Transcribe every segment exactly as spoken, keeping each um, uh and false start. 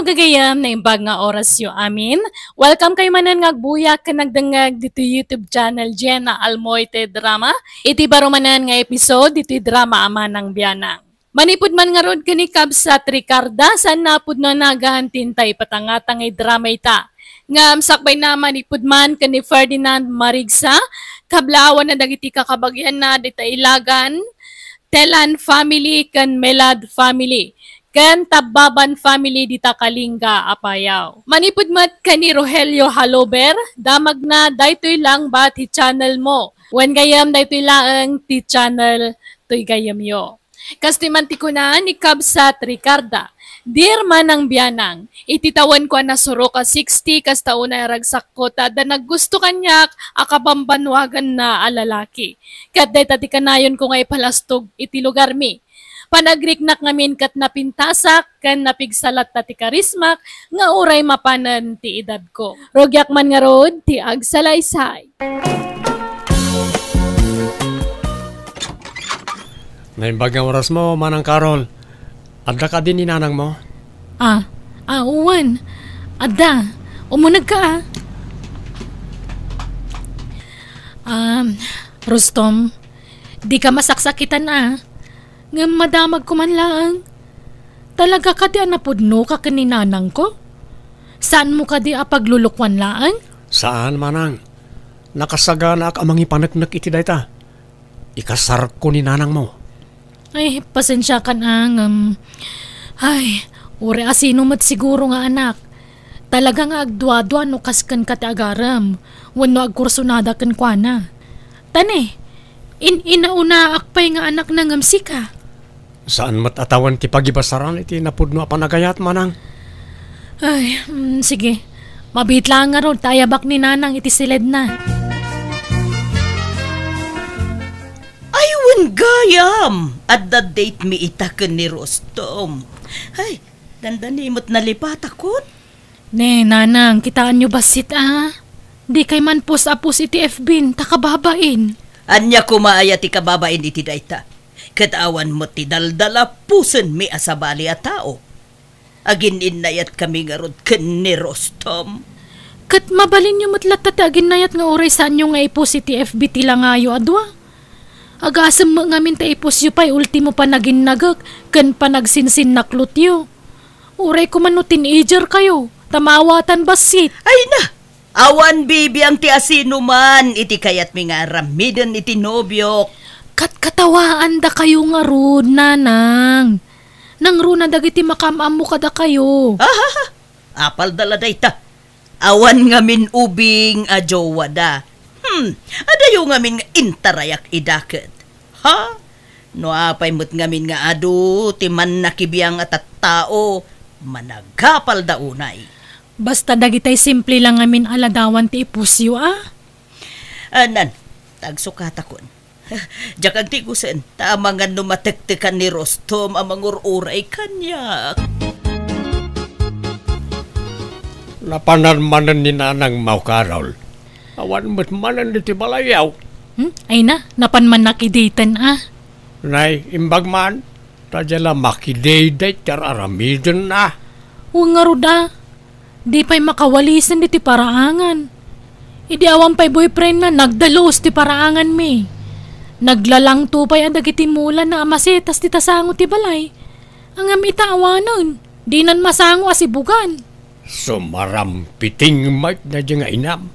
Gagayam, naimbag nga orasyo amin. Welcome kayo manen nga agbuyak ken nagdengngeg ditoy YouTube channel Jenna Almoite Drama. Iti baro manen nga episode ditoy drama a Manang Bianang. Manipud man ngarud ken ni Kabsat Ricarda, saan na pudno a nagan ti intay ipatangtang nga drama ita. Ngem sakbayna, manipud man ken ni Ferdinand Marigsa, kablawan na dagiti kakabagianna dita Ilagan, Telan family ken Melad family, ken Tabbaban family dita Kalinga, Apayao. Manipud met ken ni Rogelio Halober, damagna daytoy lang ba ti channel mo? Wen gayam daytoy laeng ti channel toy gayamyo. Kastoy man ti kuna ni Kabsat Ricarda, Dear Manang Bianang, iti tawenko a nasurok a sixty, kasta unay a ragsakko ta adda naggusto kaniak a kabambanwaganna a lalaki. Ket dayta ti kanayonko nga ipalastog iti lugarmi. Panagriknak ngamin ket napintasak ken napigsalatta ti karismak nga uray mapanen ti edadko. Rugiak man ngarud ti agsalaysay. Naimbag nga orasmo, Manang Carol. Adda kadi ni nanangmo? Ah, ah, wen. Adda. Umunegka, ah. Um, Rustom, dika masaksakitan, ah. Ngem madamagko man laeng. Talaga kadi a napudnoka ken ni nanangko? Saanmo kadi a paglulukuan laeng? Saan, Manang. Nakasaganaak a mangipaneknek iti dayta. Ikasarko ni nanangmo. Ay, pasensiakan, ah, ngem, ay, uray a sino met siguro nga anak. Talaga nga agduadua no kas kenka ti agarem, wenno agkursunada kenkuana. Ta ne, in-inaunaak pay nga anakna ngem sika. Saan met a tawen ti pagibasaran iti napudno a panagayat, Manang. Ay, mm, sige. Mabiit laeng ngarud ta ayabak ni Nanang iti siledna. Ay, wen gayam! Adda date mi ita ken ni Rustom. Ay, dandani met nalipatakon. Ne, Nanang, kitaenyo bassit, a? Dikay man post a post iti F B-n, ta kababain. Ania koma aya ti kababain iti dayta? Ket awan met ti daldal a pusenmi a sabali a tao. Aginnayatkami ngarud ken ni Rustom. Ket mabalinyo met latta ti aginnayat nga uray saanyo nga i-post iti F B ti langayo a dua. Agasem met ngamin ta i-postyo pay ultimo panaginnagek ken panagsinsinnaklotyo. Uray koma no teenager kayo, ta maawatan bassit. Ay na! Awan bibiang ti asinoman iti kayatmi nga aramiden iti nobiok. Katkatawaandakayo ngarud, Nanang. Nangruna dagiti makaam-ammo kadakayo. Ahaha! Apalda la dayta. Awan ngamin ubing a jowada. Hmm, adayo ngamin nga intarayak ida ket. Ha? No apay met ngamin nga adu ti mannakibiang a tattao, managapalda unay. Basta dagitay simple lang ngamin a ladawan ti ipusyo, a? Anan, tagsukatakon. Diak agtigusen, ta amangan no matektekan ni Rustom a mangur-uray kaniak. Napanan manen ni Nanang Maukarol. Awan met manen iti balayyo. Hmm? Ay na, napan man nakiditen, a? Nay, imbag man, ta dia la makidayday ti ar-aramiden, a? Wen ngarud, a. Di pay makawalisen diti paraangan. Idi awan pay boyfriendna, nagdalus ti paraanganmi. Naglalangto pay a dagiti mulana a masetas ti tasango ti balay. Ngem ita awanen, dinan masango a sibugan. Sumarampiting met daydi nga inam.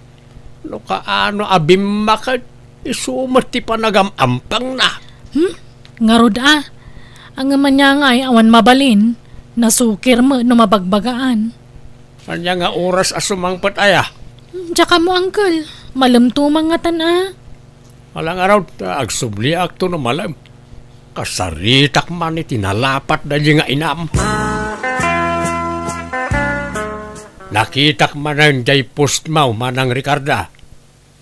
No kaano a bimmaket, isu met ti panagam-ampangna. Hmm? Ngarud, a. Ngem ania ngay awan mabalin, nasukir met no mabagbagaan. Ania nga oras a sumangpet aya? Hmm, diak ammo, uncle. Malemto man ngatan, a. Ala ngarud, ta agsubliakto no malem. Kasaritak man iti nalapat daydi nga inam. Nakitak manen jay postmo, Manang Ricarda.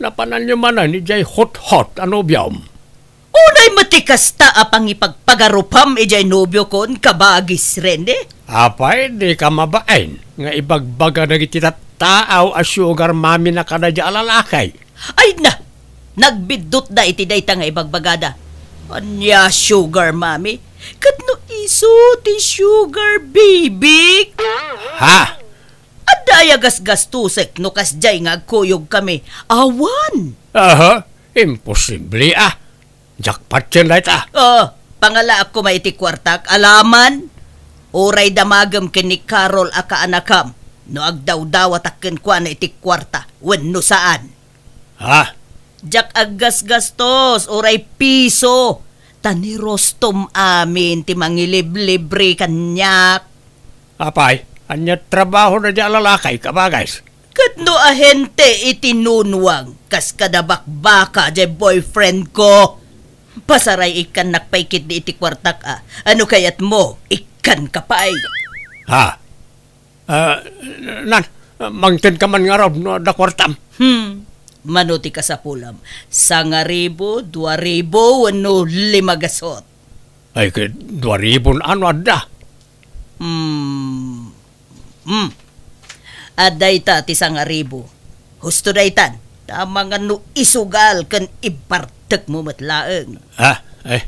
Napananyo manen idiay hot-hot a nobiom. Unay met ti kasta a pangipagpagarupam idiay nobiokon, kabagis Rene? Apay, dika mabain nga ibagbaga dagiti tattao a sugar mommy na kadaydi a lalaki? Ay na! Nagbiddutda iti dayta nga ibagbagada. Ania sugar mommy? Ket no Isu ti sugar baby? Ha? Adda aya gasgastosek no kasdiay nga agkuyogkami? Awan. Aha, imposible a. Jackpot ken dayta. Oh, pangalaak koma iti kuartak, alaman. Uray damagem ken ni Carol a kaanakam no agdawdawatak kenkuana iti kuarta wenno saan. Ha? Diak aggasgastos uray piso, ta ni Rostom amin ti mangiliblibre kaniak. Apay, ania trabahona diay a lalaki, kabagis? Ket no ahente iti nunwang, kas kada bakbaka diay boyfriend ko. Pasaray, ikkannak pay ketdi iti kuartak a. Ano kayatmo? Ikkanka pay. Ha? Ah, nan, mangted ka man ngarud no adda kuartam. Hmm. Mano ti kasapulam? Sangaribu, duaribu, wenno lima gasot? Ay, ket duaribun ano adda? Hmm. Hmm. Adda ita ti sangaribu. Husto daytan. Tama nga no isugal ken ibartekmo met laeng. Ah, eh,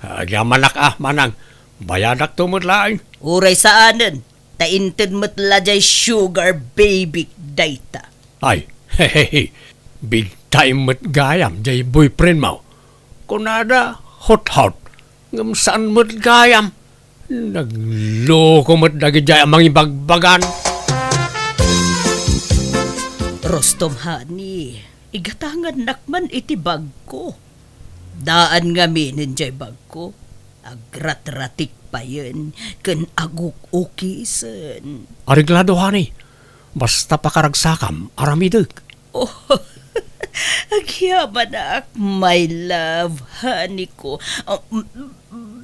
agyamanak a, manang. Bayadakto met laeng. Uray saanen. Ta inted met la diay sugar baby dayta. Ay, hehehe. Big time met gayam diay boyfriend mo. Kunada, hot-hot. Ngem saan met gayam. Nagloko met dagidiay a mangibagbagan. Rostom, honey, igatangannak man iti bagko. Daan ngaminen diay bagko. Agratratik payen ken aguk-ukisen. Areglado, honey. Basta pakaragsakam, aramidek. Oh, agyamanak, my love, honey ko. Oh, mm, mm,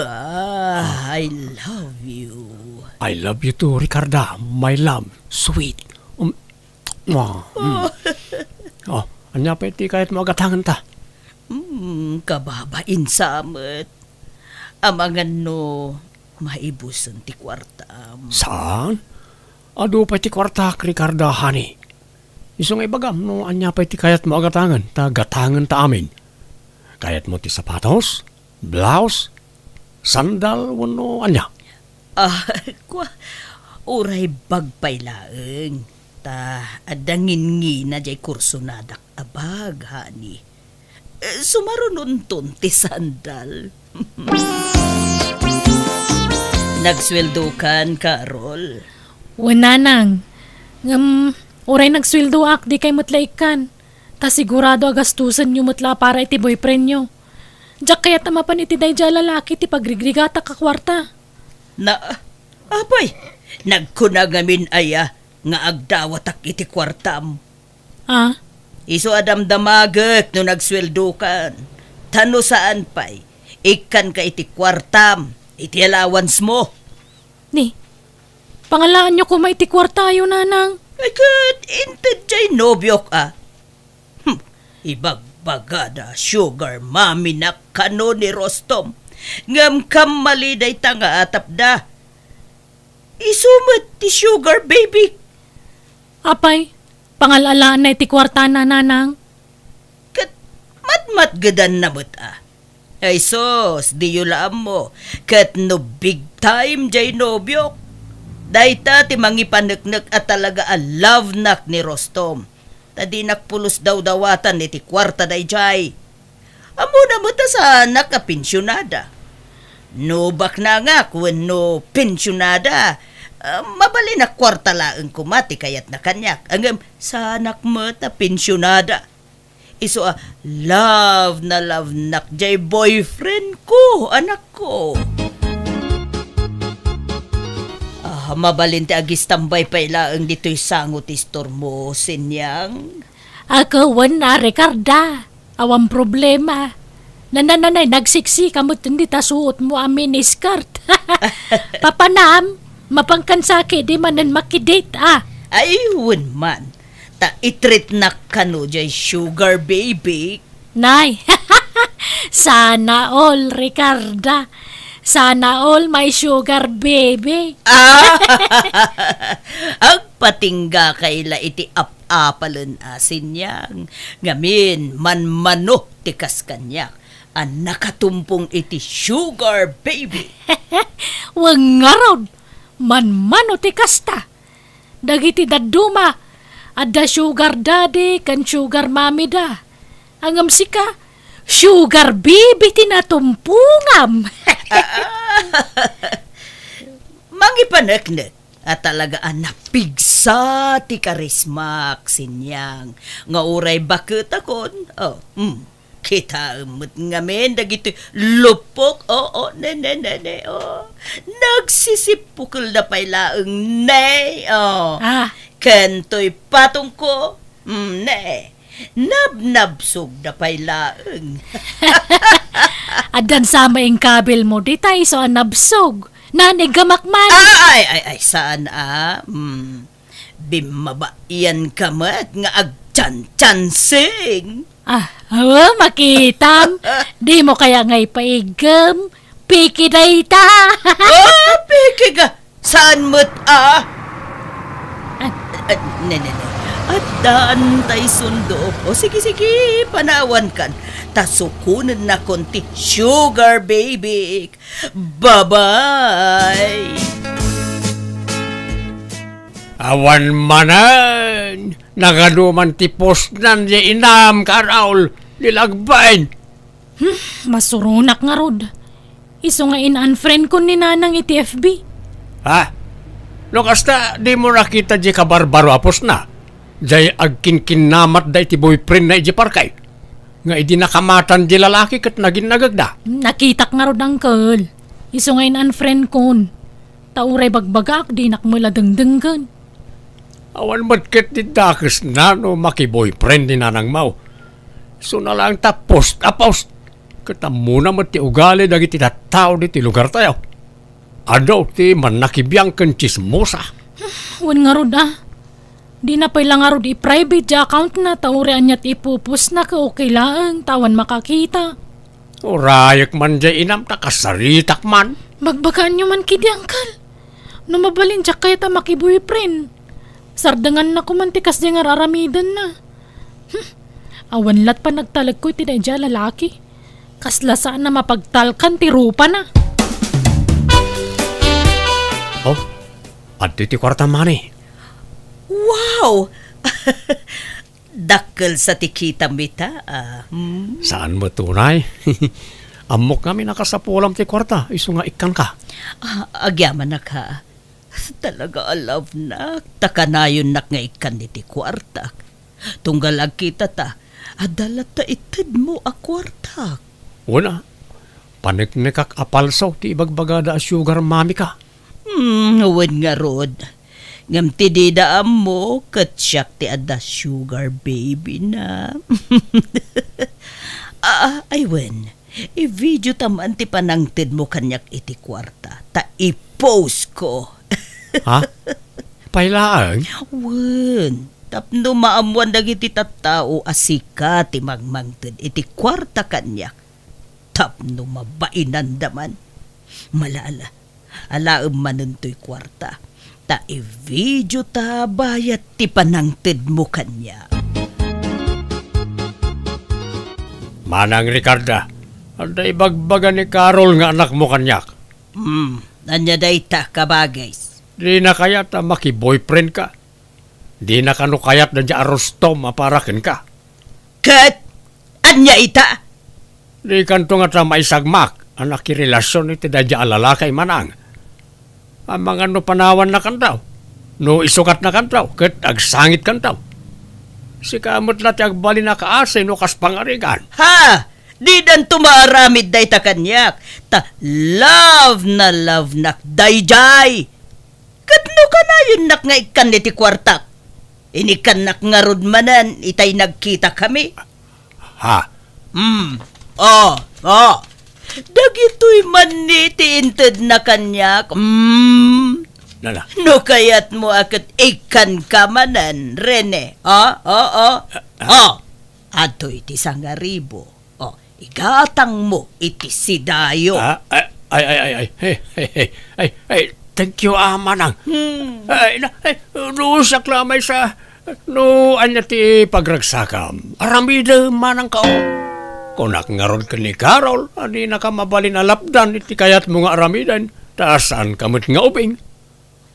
ah, I love you. I love you too, Ricarda, my love, sweet. Um, mwah, mm. Oh, ania pay ti kayatmo a gatangenta? Hmm, kababain sa met. Amangan no maibusen ti kuartam. Saan? Adu pay ti kuartak, Ricarda, honey. Isu nga ibagam no ania pay ti kayatmo a gatangen, ta gatangenta amin. Kayatmo ti sapatos, blouse, sandal, wenno ania? Ah, kua, uray bag pay laeng. Ta adda ngingina diay kursonadak a bag, honey. Eh, sumarunonton ti sandal. Nagsueldokan, Carol? Wen, nanang. Ngem, uray nagsueldoak, dikay met la ikkan. Ta sigurado a gastusenyo met la para iti boyfriendyo. Diak kayat a mapan iti daydiay a lalaki ti pagrigrigatak a kuarta. Na, apay, nagkuna ngamin aya nga agdawatak iti kuartam? Ah? Isu a damdamagek no nagsueldokan. Ta no saan pay, ikkanka iti kuartam, iti allowance mo. Ni, pangalaanyo koma iti kuartayo, nanang. Ay, ket inted diay nobiok a. Hmm, ibagbagada, sugar mommy-nak kano ni Rostom. Ngem kammali dayta nga atapda. Isu met ti sugar baby. Apay, pangal-alaanna iti kuartana, nanang? Ket matmatgedanna met a. Ay sus, diyo la ammo. Ket no big time diay nobiok, dayta ti mangipaneknek a talaga a love-nak ni Rostom. Ta dinak pulos dawdawatan iti kuarta daydiay. Ammona met a saanak a pensionada. No baknangak wenno pensionada, ah, mabalin a kuarta laeng koma ti kayatna kaniak. Ngem saanak met a pensionada. Isu a love na love-nak diay boyfriend ko, anakko. Ah, mabalin ti agistambay pay laeng ditoy sango ti istormo, Sinyang. Ako wen a, Ricarda, awan problema. Nanananay, nagsiksika met dita suotmo a miniskirt. Papanam, mapankan sa ketdi manen makidate, ah. Ay, wen man. Ta itreatnak kano diay sugar baby. Nay, sana all, Ricarda. Sana all my sugar baby. Ah! Agpatingga kay la iti ap-apalen a, Sinyang. Ngamin, manmano ti kas kaniak. a nakatumpong iti sugar baby. Wen ngarud, manmano ti kasta. Dagiti dadduma, adda sugar daddy ken sugar mommy da. Ngem sika, sugar baby ti natumpongam. Mangipaneknek a talaga a napigsa ti karismak, Sinyang, nga uray baketakon, oh, mm, kitaem met ngamin dagiti luppok, oh, oh, ne, ne, ne, ne, oh. Nagsisippukelda pay laeng, ne, oh. Ah. Ken toy patongko, mm, ne. Nabnabsogda pay laeng. Addan sa maingkabilmo, dita isu a nabsog. Nanigamak man. Ah, ay, ay, ay, saan a? Hmm. Bimmabaian ka met nga agchanchansing. Ah, awa, makitam. Dimo kaya nga ipaiggem? Piki dayta. Oh, piki ka. Saan met a? Ah. Ah, ne, ne, ne. Addaan tay sundo. O, sige, sige, panawankan. Ta sukonennakon ti sugar baby. Bye-bye. Awan manen. Nagadu man ti postnan ya inam, Carol. Nilagbain. Hmm, masuronak ngarud. Isu nga in-unfriendkon ni Nanang iti F B. Ha? No kasta, dimo nakita diay kabarbaro a postna? Diay agkinkinnamatda iti boyfriendna idiay parke? Nga idi nakamatan diay lalaki ket naginnagegda? Nakitak ngarud, uncle. Isu nga in-unfriendkon. Ta uray bagbagaak, dinak met la dengdenggen. Awan met ket ti dakesna no makiboyfriend ni Nanang Mau. Isuna laeng ta post a post. Ket ammona met ti ugali dagiti tattao ditoy lugartayo. Adu ti mannakibiang ken tsismosa. Wen ngarud a. Dina pay la ngarud i-private diay accountna ta uray ania ti ipupostna ket okay laeng ta awan makakita. Urayek man diay inam ta kasaritak man. Bagbagaanyo man ketdi, uncle. No mabalin, diak kayat a makiboyfriend. Sardenganna koma ti kasdiay nga ar-aramidenna. Hmm. Awan lat panagtalekko iti daydiay a lalaki. Kasla saan a mapagtalkan ti rupana. Oh, adtoy ti kuarta, mani. Wow! Dakkel sa ti kitam ita, ah, hmm? Saan met unay? Ammok ngamin a kasapulam ti kuarta, isu nga ikkanka. Ah, agyamanak, ha. Talaga a love-nak, ta kanayonnak nga ikkan iti kuartak. Tunggal agkitata, adda latta itedmo a kuartak. Wen a, paneknekak a palso ti ibagbagada a sugar mommy-ka. Hmm, wen ngarud. Ngem ti dida ammo, ket siak ti adda sugar baby-na. Ah, ay wen, i-video-ta man ti panangtedmo kaniak iti kuarta, ta i-post-ko. Ha? Pay laeng? Wen, tapno maammoan dagiti tattao a sika ti mangmangted iti kuarta kaniak. Tapno mabainanda man. Malala, alaem manen toy kuarta, ta i-video-ta bayat ti panangtedmo kaniak. Manang Ricarda, adda ibagbaga ni Carol nga anakmo kaniak. Hmm, ania dayta, kabagis? Dina kayat a makiboyfriend-ka. Dina kano kayat daydiay a rustom a para kenka. Ket ania ita? Dikanto ngata maisagmak a nakirelasion iti daydiay a lalaki, manang. Amangan no panawannakanto, no isukatnakanto, ket agsangitkanto. Sika met la ti agbalin a kaasi no kas pangarigan. Ha! Didanto maaramid dayta kaniak, ta love na love-nak daydiay. Ket no kanayonnak nga ikkan iti kuartak, inikkannak ngarud manen itay nagkitakami. Ha? Hmm. Oh, oh. Dagitoy man ni ti intedna kaniak. Hmm. Nana? No kayatmo a ket ikkanka manen, Rene. Oh, oh, oh. Ah, ah. Oh. Adtoy ti sangaribo. Oh, igatangmo iti sidayo. Ah, ay, ay, ay, ay, ay. Hey, hey, hey. Ay, ay, thank you, ah, manang. Hmm. Ay, na, ay, no, siak la maysa, no, ania ti pagragsakam? Aramidem, manang kao. Kunak ngarud ken ni Carol a dinaka mabalin a lapdan iti kayatmo nga aramiden, ta saanka met nga ubing.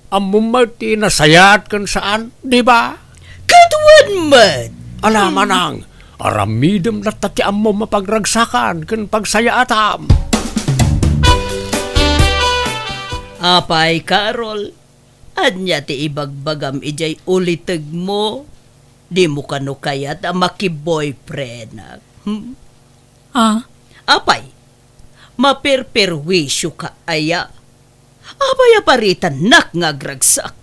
Ammom met ti nasayaat ken saan, di ba? Ket wen met. Ala, Manang, aramidem latta ti ammom a pagragsakan ken pagsayaatam. Apay, Carol, ania ti ibagbagam idiay ulitegmo? Dimo kano kayat a makiboyfriendak? Hmm? Ah? Apay, maperperwisioka aya? Apay a paritannak nga agragsak?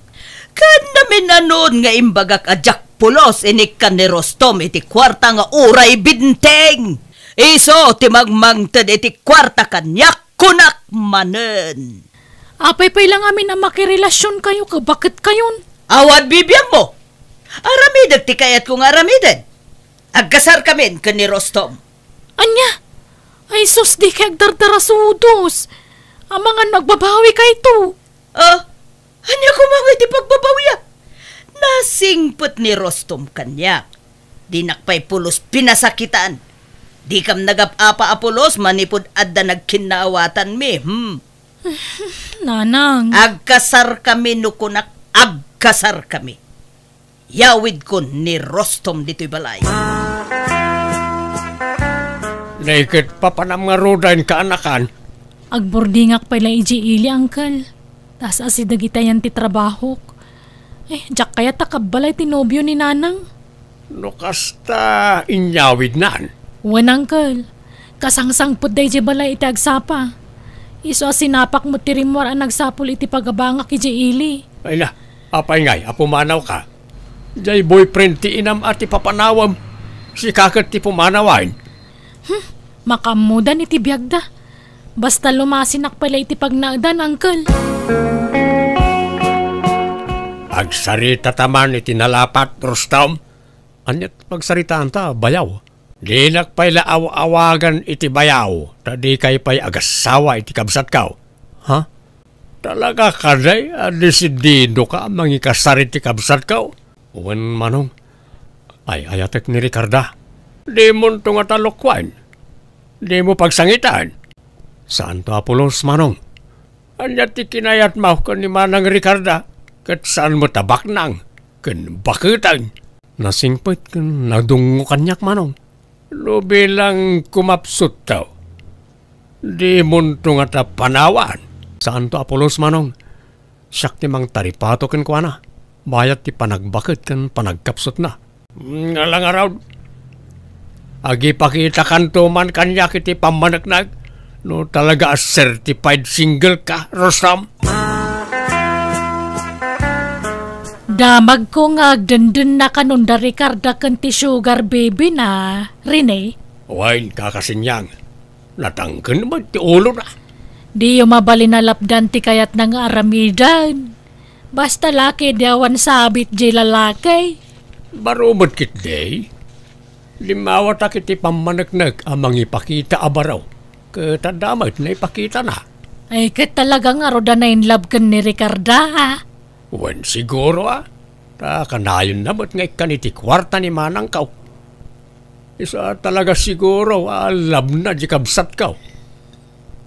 Ken naminanon nga imbagak a diak pulos inikkan ni Rostom iti kuarta nga uray benteng. Isu ti mangmangted iti kuarta kaniak, kunak manen. Apay pay la ngamin a makirelasionkayo ket baketkayon? Awan bibiangmo. Aramidek ti kayatko nga aramiden. Agkasarkamin ken ni Rostom. Ania? Ay sus, dikay agdardarasudos. Amangan no agbabawikayto. Ah, ania koma ngay ti pagbabawiak? Nasingpet ni Rostom kaniak. Dinak pay pulos pinasakitan. Dikam nagap-apa a pulos manipud adda nagkinnaawatanmi, hmm? Nanang. Agkasarkami no kunak, agkasarkami. Yawidkon ni Rostom ditoy balay. Nay ket papanam nga rudayen kaanakan. Agburdingak pay la idiay ili, Uncle. Ta as-asideg itayan ti trabahok. Eh, diak kayat a kabbalay ti nobio ni Nanang. No kasta, inyawidnan? Wen, Uncle. Kasangsangpetda idiay balay iti agsapa. Isu a sinapak met ti rimmuar a nagsapul iti pagabangak idiay ili. Ay na, apay ngay a pumanawka? Diay boyfriend ti inam a ti papanawem. Sika ket ti pumanawen. Hmm, makaammodan iti biagda. Basta lumasinak pay la iti pagnaedan, Uncle. Agsaritata man iti nalapat, Rostom. Ania ti pagsaritaanta, bayaw? Dinak pay la aw-awagan iti bayaw, ta dikay pay agassawa iti kabsatko. Ha? Talaga kadi a desididoka a mangikasar iti kabsatko? Wen, Manong, ay-ayatek ni Ricarda. Dimonto ngata lokuen. Dimo pagsangiten. Saanto a pulos, Manong. Ania ti kinayatmo ken ni Manang Ricarda? Ket saan met a baknang ken baketen. Nasingpet ken nadungngo kaniak, Manong. No bilang kumapsutto, dimonto ngata panawan. Saanto a pulos, Manong. Siak ti mangtaripato kenkuana, bayat ti panagbaket ken panagkapsutna. Ngala ngarud, agipakitakanto man kaniak iti pammaneknek no talaga a certified single ka, Rostom. Damagko nga agdendennakanon da Ricarda ken ti sugar baby na, Rene. Wen, Kaka Sinyang, natangken met ti ulona. Diyo mabalin a lapdan ti kayatna nga aramiden. Basta laki, di awan sabit di lalaki. Baro met ketdi. Limmawatak iti pammaneknek a mangipakita a baro. Ket adda met naipakitana. Ay, ket talaga ngarud a na-in love ken ni Ricarda, a? Wen, siguro, a. Ta kanayonna met nga ikkan iti kuarta ni manangko. Isu a talaga siguro a love na di kabsatko.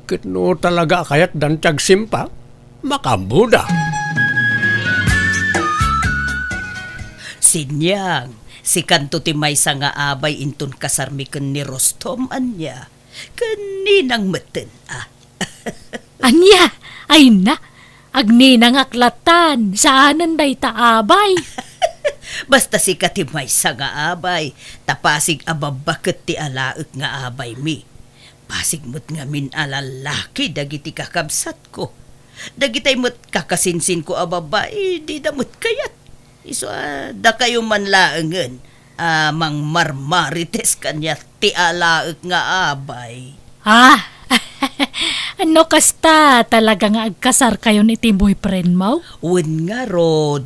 Ket no talaga a kayatdan ti agsimpa, makaammoda. Sinyang, sikanto ti maysa nga abay inton kasarmi ken ni Rostom, ania? Ken ninang metten, a? Ania? Ay na, agninangak latan, saanen dayta abay. Basta sika ti maysa nga abay, ta pasig a babbaket ti alaek nga abaymi. Pasig met ngamin a lallaki dagiti kakabsatko. Dagitay met kakasinsinko a babbai, dida met kayat. Isu a dakayo man laengen a mangmarmarites kaniak ti alaek nga abay. Ah, no kasta, talaga nga agkasarkayon iti boyfriendmo? Wen ngarud,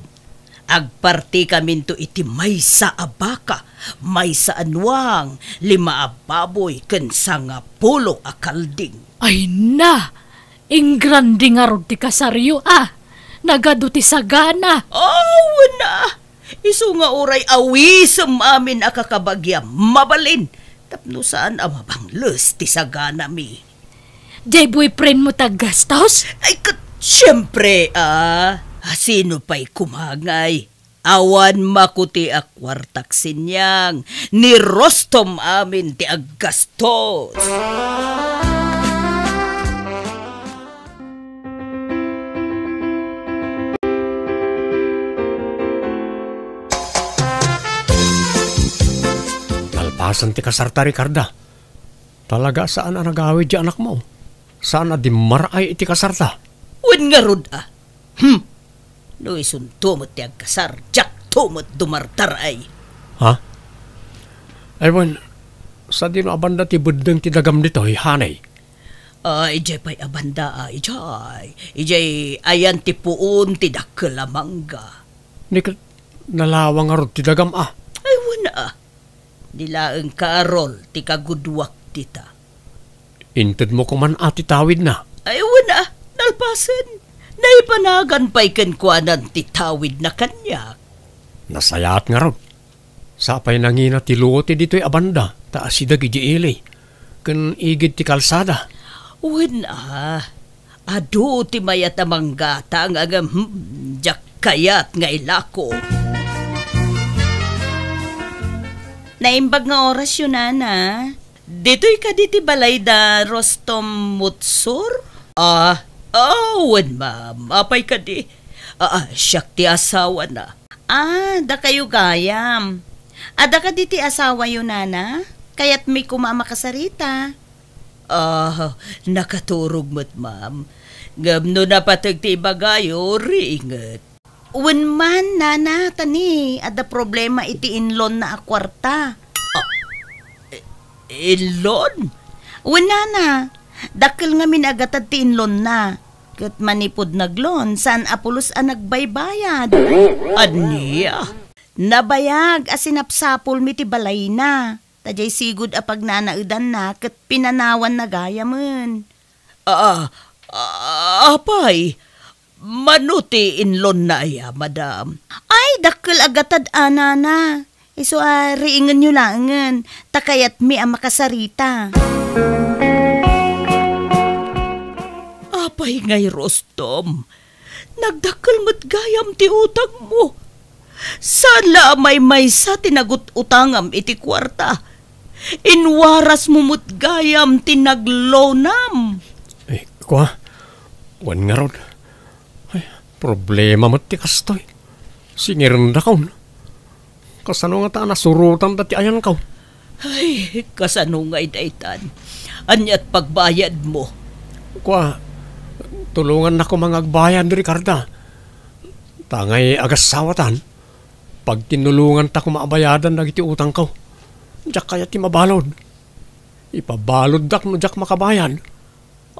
agpartikaminto iti maysa a baka, maysa a nuang, lima a baboy, ken sangapulo a kalding. Ay na! Ingrandi ngarud ti kasaryo, a! Nagadu ti sagana! Aw, na! Isu nga uray awisem amin a kakabagiam, mabalin, Tapno saan a mabangles ti saganami. Diay boyfriend mo ti aggastos? Ay, ket, siempre, a. Sino pay koma ngay? Awan makuti a kuartak siniang, ni Rostom amin ti aggastos. Nalpasen ti kasarta, Ricarda. Talaga, saan a nagawid ti anakmo. Saan a dimmaray iti kasarta. Wen ngarud a. Hmm. No isunto met ti agkasar, diakto met dumartaray. Ha? Ay, wen, sadino a banda ti beddeng ti dagam ditoy, honey? Ah, idiay pay a banda, ah, idiay. Idiay ayan ti puon ti dakkel a mangga. Ni ket nalawa ngarud ti dagam, a. Ay, wen, a. Ni laeng Carol ti kagudwak dita. Intedmo koman a ti tawidna? Ay, wen, a, nalpasen. Naipanagan pay kenkuanan ti tawidna kaniak. Nasayaat ngarud. Sapay nangina ti luo ti ditoy a banda, ta asideg idi ili. Ken igid ti kalsada. Wen, a. Adu ti mayat a manggatang, ngem, hmm, diak kayat nga ilako. Naimbag nga orasyo, nana. Ditoy kadi ti balay da Rostom Mutsur? Ah, ah, wen, ma'am. Apay kadi? Ah, ah, siak ti asawana. Ah, dakayo gayam. Adda kadi ti asawayo, nana? Kayatmi koma a makasarita. Ah, nakaturog met, ma'am. Ngem no napateg ti ibagayo, riinget. Wen man, nana, ta ni, adda problema iti inlonna a kuarta. Ah, i-, inlon? Wen, nana, dakkel ngamin a gatad ti inlonna. Ket manipud nag-loan, saan a pulos a nagbaybayad. Ania? Nabayag a sinapsapulmi ti balayna. Ta diay sigud a pagnanaedanna ket pinanawanna gayamen. Ah, ah, apay, mano ti inlonna aya, madam? Ay, dakkel a gatad a, nana. Isu a riingenyo laengen, ta kayatmi a makasarita. Apay ngay, Rostom? Nagdakkel met gayam ti utangmo. Saan la a maymaysa ti nagut-utangam iti kuarta. Inwarasmo met gayam ti nag-loanam. Ay, kua, wen ngarud. Ay, problema met ti kastoy. Singirendakon. Kasano ngata a nasurotanda ti ayanko? Ay, kasano ngay daytan? Aniat pagbayadmo? Kua, tulongannak koma nga agbayad, Ricarda. Ta ngay agassawatan, pagtinnulonganta koma a bayadan dagiti utangko. Diak kayat ti mabalud. Ipabaluddak no diak makabayad.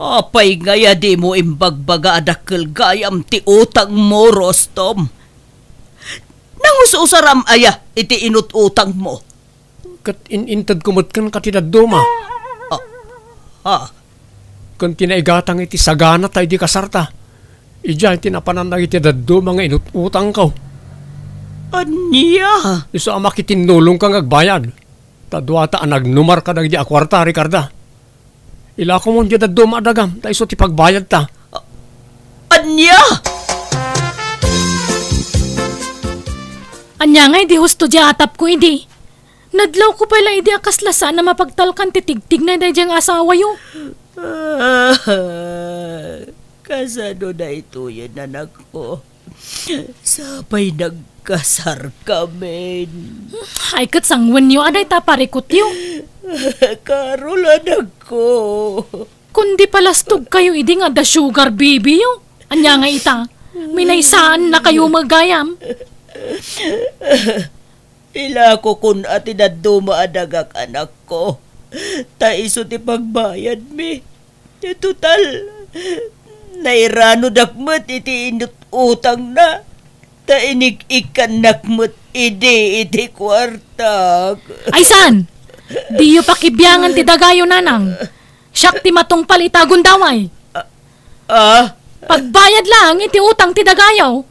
Apay ngay a dimo imbagbaga a dakkel gayam ti utangmo, Rostom? Nangus-usaram aya iti inut-utangmo? Ket in-intedko met kenka ti dadduma. Ah, ah. Ken ti naigatang iti sagana ta idi kasarta. Idiay ti napanan dagiti dadduma nga inut-utangko. Ania? Isu a makitinnulongka nga agbayad. Ta duata a nagnumar kadagidi a kuarta, Ricarda. Ilakomon diay dadduma a dagam, ta isu ti pagbayadta. A-, ania? Ania nga idi husto diay atapko idi? Nadlawko pay la idi a kasla saan a mapagtalkan ti tigtigna daydiay nga asawayo. Kasano daytoyen, anakko? Sapay nagkasarkamin. Ay, ket sangwenyo a dayta parikutyo. Carol, anakko. Kundi palastogkayo idi nga adda sugar baby-yo. Ania nga ita? Minaysaannakayo met gayam. Ilakokon a ti dadduma a dagak, anakko. Ta isu ti pagbayadmi. Ti total, nairanodak met iti inut-utangna. Ta inik-ikkannak met idi iti kuartak. Ay saan? Diyo pakibiangan ti dagayo, nanang. Siak ti matungpal ita a gundaway. Ah? Pagbayad laeng iti utang ti dagayo.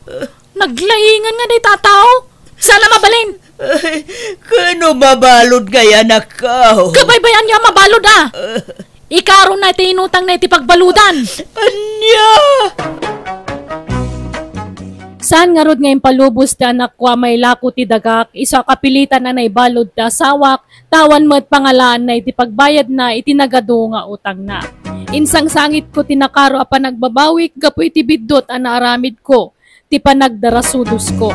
Naglaingan nga dayta a tao. Saan a mabalin? Ay, kano mabalud ngay anakko? Kabaybayan niya mabalud, a. Ikarona ti inutangna iti pagbaludan. Ania? Saan ngarud nga impalubos ti anakko a mailako ti dagak, isu a kapilitan a naibalud ti asawak, ta awan met pangalaanna iti pagbayadna iti nagadu nga utangna. Insangsangitko ti nakaro a panagbabawik gapu iti biddut a naaramidko, ti panagdarasudosko,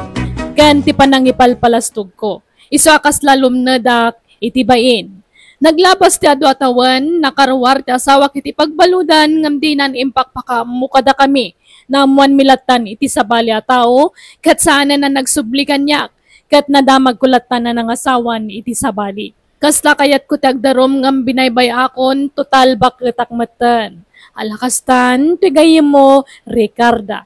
ken ti panangipalpalastogko. Isu a kasla lumnedak iti bain. Naglabas ti adu a tawen, nakaruar ti asawak iti pagbaludan, ngem dinan impakpakaammo kadakami. Naammoanmi lattan iti sabali a tao, ket saanen a nagsubli kaniak, ket nadamagko lattan a nangasawan iti sabali. Kasla kayatko ti agdarum ngem binaybay-akon, total baketak metten. Ala kastan, ti gayyemmo, Ricarda.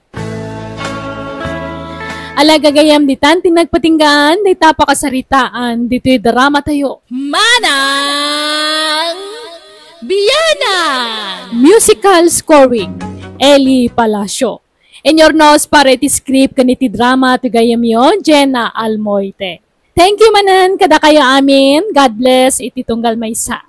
Ala gagayyem ditan ti nagpatinggaan, dayta pakasaritaan, ditoy drama tayo. Manang Biyanan! Musical scoring, Eli Palacio. Inurnos para iti script ken iti drama ti gayyemyo, Jenna Almoite. Thank you manen kadakayo amin. God bless iti tunggal maysa.